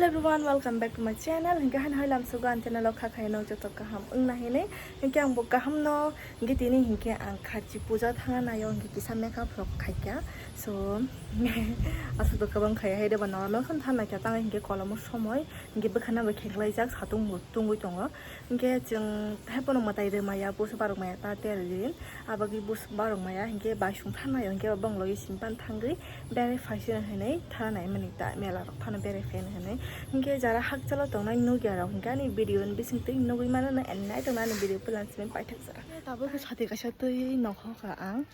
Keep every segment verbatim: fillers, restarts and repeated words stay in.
Everyone, welcome back to my channel. Hinkhe haino hai lamsogo ang channel o kha khaino joto kaham wngna hinwi. Hinkhe ang bo kaham no, hinkhe tini hinkhe ang kharchi puja thangna naio, hinkhe kisa makeup rok khaikha. So, aswk to kwbang khaiya hai, deba normal khan thangna kha, tang hinkhe kolomo somoi, hinkhe bwkhana bo kheklaijak, satung bo tungwi tongo. Hinkhe chwng haiphano mwtai rwmaya, busu barok maya ta ter rin. Abagwi busu barok maya hinkhe baisung thanai hinkhe bonglogi simpan thangwi berai phaisino hinwi thanai mani ta mela rok phano berai phaino hinwi. Hinkhe jara hakchalo tongnai nukya rok hinkhe ani video ni bisingtwi nugwi mano no, and nai tongna ani video puila simi paithak jora. Tabuk sati kaisa twi nokho ka ang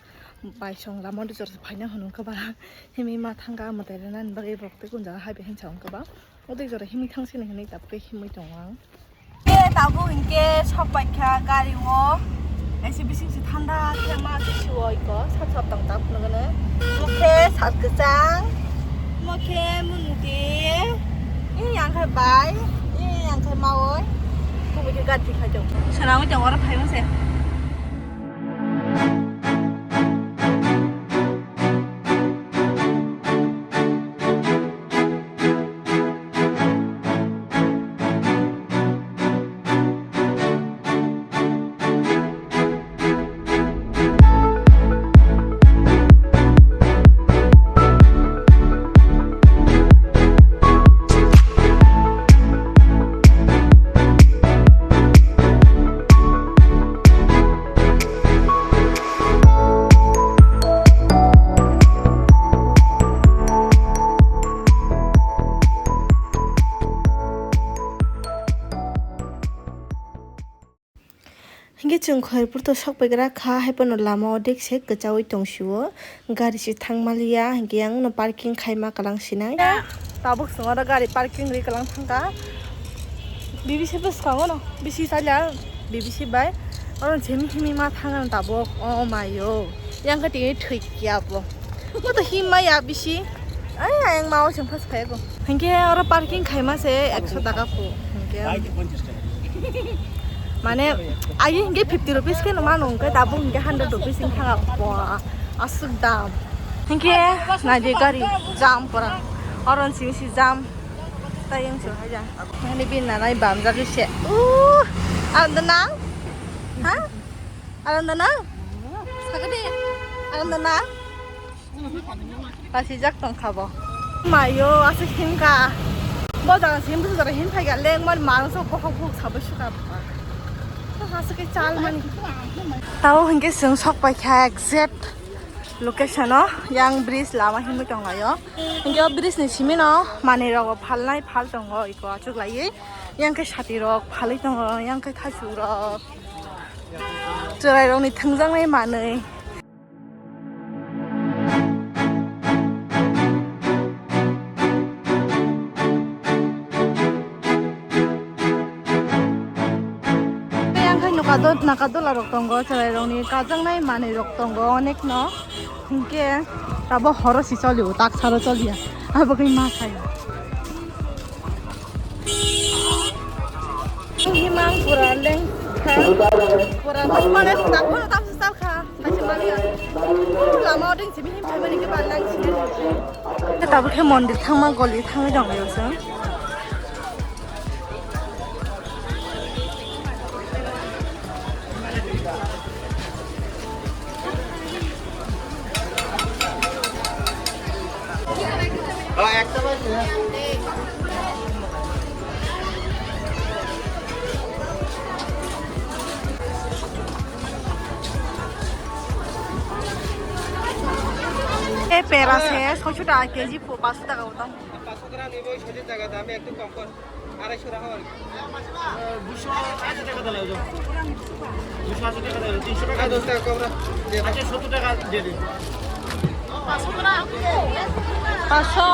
baisong lama dujor phaina hwnwi khe ba himwi ma thangkha mwtai rwnani bagwi borok tei kun jaga hai bai hinsa wngkha ba. O dui jora himwi thang sini hinwi tabuk khe himwi tongo ang. Khe tabuk hinkhe sok paikha gari o. Kaisa bising se thanda khe ma khe siwo iko sap sap tong tabuk nugano. Mokhe sat kwchang. Mokhe munuti. Ini yang khe bai. Ini yang khe maoi. Kubui khe gari khai tong. Swnamwi tong oro phaibo se. Hinkhe chwng Khairpur to sok paigra kha, hai phano lama o dekse kwchaui tong sio, gari se thang maliya, hinkhe yang no parking khaima kwlang sinai. Tabuk chwng oro gari parking ri kwlang thangkha. B B C bwskango no, bisi salya, B B C bai. Oro chini himwi ma thangna tabuk, oh mayo. Yang khe tini thwi kiya bo. Bo to himma ya bisi. Ai, ayang ma o chwng phas phai go. Hinkhe oro parking khaima se ekso taka phu. Hinkhe. Mane, aye hinkhe fifty rupees khe no mano, hinkhe tabuk hinkhe hundred rupees wng thang bo. Aswk dam. Hinkhe naidi gari jam pora. Oro simi si jam. Tayeng se haja. Nani bin nanai bamjak se. Uh, ang da nang? Ha? Ang da nang? Sagade. Ang da nang? Pasijak tongkha bo. Mayo, aswk himkha. Bo jaga sim busu jora him phaiga leng man mang sok bohok bohok sabai suka. Aswk ke chal mani. Tao hinkhe chwng sok paikha exact location o, yang bridge lama himwi tonglaio. Hinkhe o bridge ni simi no manwi rok phalnai phal tongo, iko achuklaiwi. Yang khe sati rok phalwi tongo, yang khe thaichuk rok. Chwrai rok ni thwngjaknai manwi. Yang khai nokado nakadola rok tongo, chwrai rok ni kajaknai manwi rok tongo onek no. Hinkhe abo horo si cholio, tak saro cholia. Abo khai ma khai. Himang pura leng kha. Pura mane tak pura tak sal kha. Kaisa maliya. Lama o ding simi him phaimani khe ba lang sini. Tabuk khe mondir thangma goli thangwi dong lai chwng. E pera se soicho taka K G po paso taka utang. পাঁচশো গ্রাম নিব, ওই সঠিক জায়গা দামে একটু কম কর। আড়াইশো রাখো আর কি। দুশো আশি টাকা দিলে হয়ে যাবে। দুশো আশি টাকা দিলে, তিনশো টাকা। হ্যাঁ, দশ টাকা কম রাখ। আচ্ছা, সত্তর টাকা দিয়ে দিন। Paso.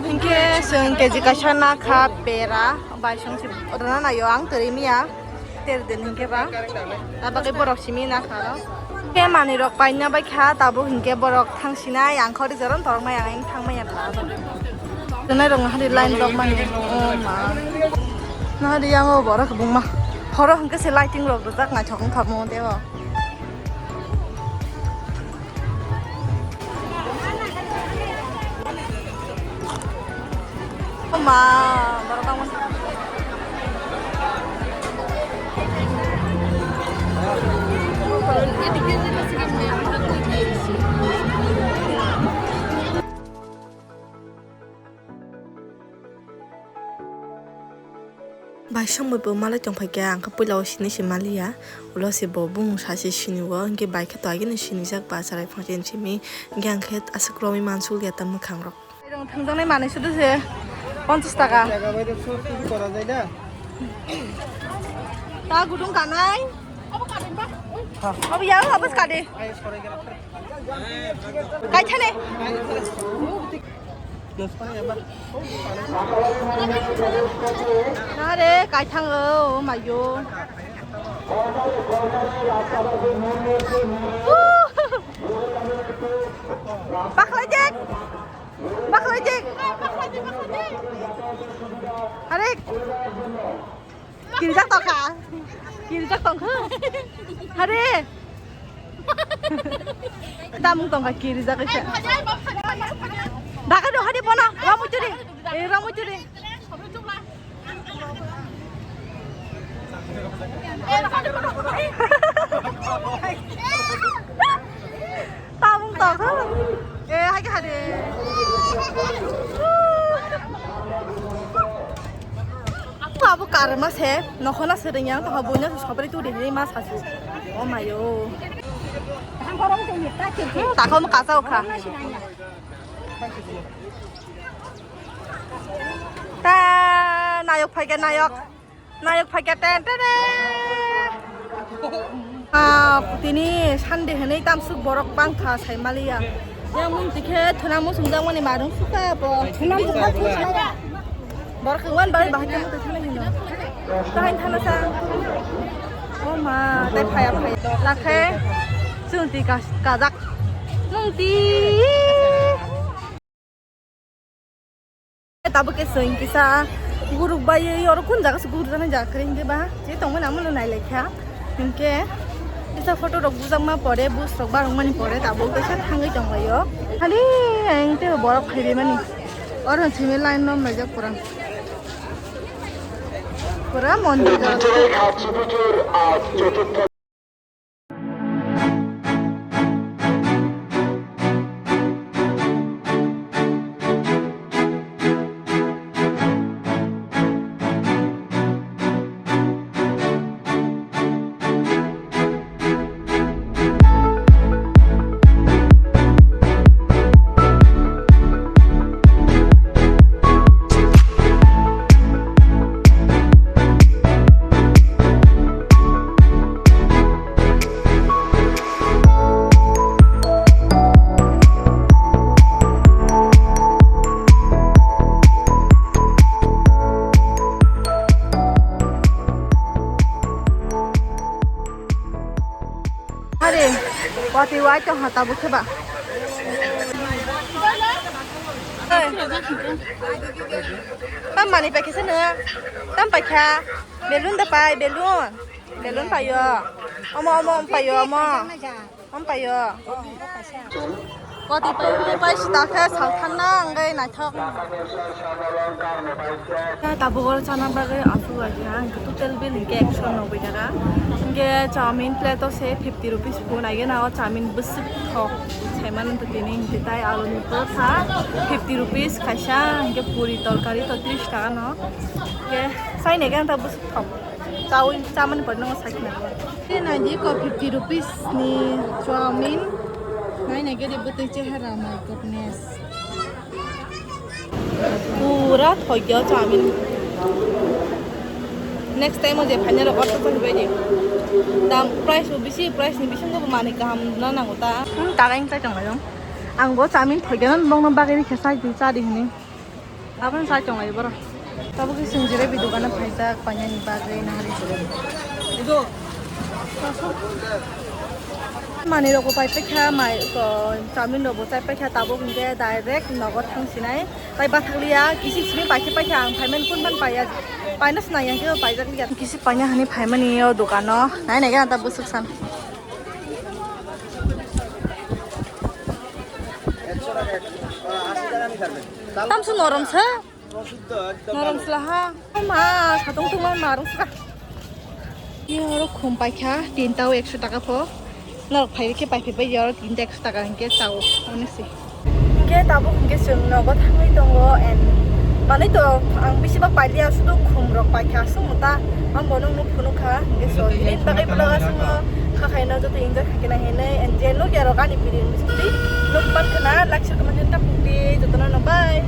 Hinkhe chwng K G kaisa na kha pera, bai song si rwna naio ang twrwi miya. Ter din hinkhe ba. Tabagwi borok simi na kharo. Khe manwi rok paina bai kha, tabuk hinkhe borok thang sinai, ang khori joron torok mai ang thang maya bla. Tunai rok hari line rok mani. Oh ma. Nahari yang o borok bungma. Horo hinkhe se lighting rok rijak naithok wngkha mo teo. Ma, borok tangmani. Bai songbai bo malai tongphaikha, ang khe puila o sini se maliya, ulo se bo bumung sa se sini o, hwnkhe bai khe to agini sinijak ba chwrai phangsa simi, hwnkhe ang khe aswk romwi mansukliya ta mwkhang rok. Thangjaknai manwi sudu se ponchas taka. Ta gudung kanai. Obo ya, obo kade. Kaithane. Are kaithang o mayo. Bakhlai dek. Bakhlai dek. Are. Kirijak tongkha. Kirijak tongkha. Hare. Tamung tongkha kirijak kisa. Daga do hade bono. Ramui churi. Eh, ramui churi. Tamung tongkha. Eh, hai kha de. Abo karma se, nokhona se ring yang, tongkha buino se sobri tu de ma sasu. Oh mayo. Hmm, takhol mo kasa ukha. Ta nayok phaikha nayok. Nayok phaikha ten ten. Ah, tini Sunday hinwi tamsuk borok bangkha sai maliya. Yang mung tikhe thuna musung jang mani marung suka bo. Thuna musung jang mani. Borok khe wan bai bahai khe mutai thana hino. Tahai thana sa. Oh ma, tai phaya phaya. Lakhe chwng ti kas-, kajak. Mung ti. Tabuk khe chwng kisa guruk bai oro kun jaga se guruk jani jaga kring de ba je tongmani amo no nai lai kha hinkhe kisa photo rok bujak ma pore bus rok barok mani pore tabuk kisa thangwi tong lai o hali ang tei borok phai ri mani oro simi line nom laijak pura pura mondir jaga. Are, wati wai tong ha tabuk khe ba. Tam mani paikha se nung? Tam paikha? Belun da pai, belun. Belun paio. Omo, omo, omo paio, omo. Omo paio. Koti paio, pai sita khe salthanna wngwi naithok. Khe tabuk oro chana bagwi aswk lai kha, hwnkhe total bill hwnkhe ekso noboi taka. Hwnkhe chowmin plate o se fifty rupees phunai gana o chowmin bwswk thok saimano tini hwnkhe tai aluni porotha fifty rupees kaisa, hwnkhe puri torkari to tris taka no. Hwnkhe sainai gana ta bwswk thok. Chawi chamani pore no sakhi nango. Khe naidi ko fifty rupees ni chowmin. Naina gede bwtwi chehara, my goodness. Pura thoikya chowmin. Next time o je phaina rok order khe bai di. Dam price bo bisi, price ni bisingo bo manwi kaham na nango ta. Hmm, ta kain chai tong lai. Ang bo chowmin thoikya no bongno bagwi khe chai di, cha di hwnwi. Aboni chai tong lai borok. Tabuk khe chwng jilebi dogano phaijak painani bagwi nahari. Manwi rok bo pai paikha, mai, o, chowmin rok bo chai paikha, tabuk hwnkhe direct nogo thang sinai. Tai bathakliya, kisi simi paikhe paikha, ang phaimani kun ban paiya, paina sinai yang khe paijak liya. Kisi paina hani phaimani o dogano, nai nai gana ta bwswk san. Tamsuk norom se. Narang sela ha. Ma, satung tung ma, narang sela. Yo, oro khum paikha, tinta o ekso taka pho. Norok phai khe pai phai bai, oro tinta ekso taka hinkhe chao, ono se. Hinkhe tabuk hinkhe chwng nogo thangwi tongo and manwi to ang bisi bak pailiya, sudu khum rok paikha, aswk mota. Ang bono nuk phunuk kha, hinkhe so, ini bagwi vlog aswk no kha khaino joto enjoy khaikhe nai hinwi and je nuk ya rok ani video ni sukti nuk man khana, like, share, comment, and tap di, jotono no bye.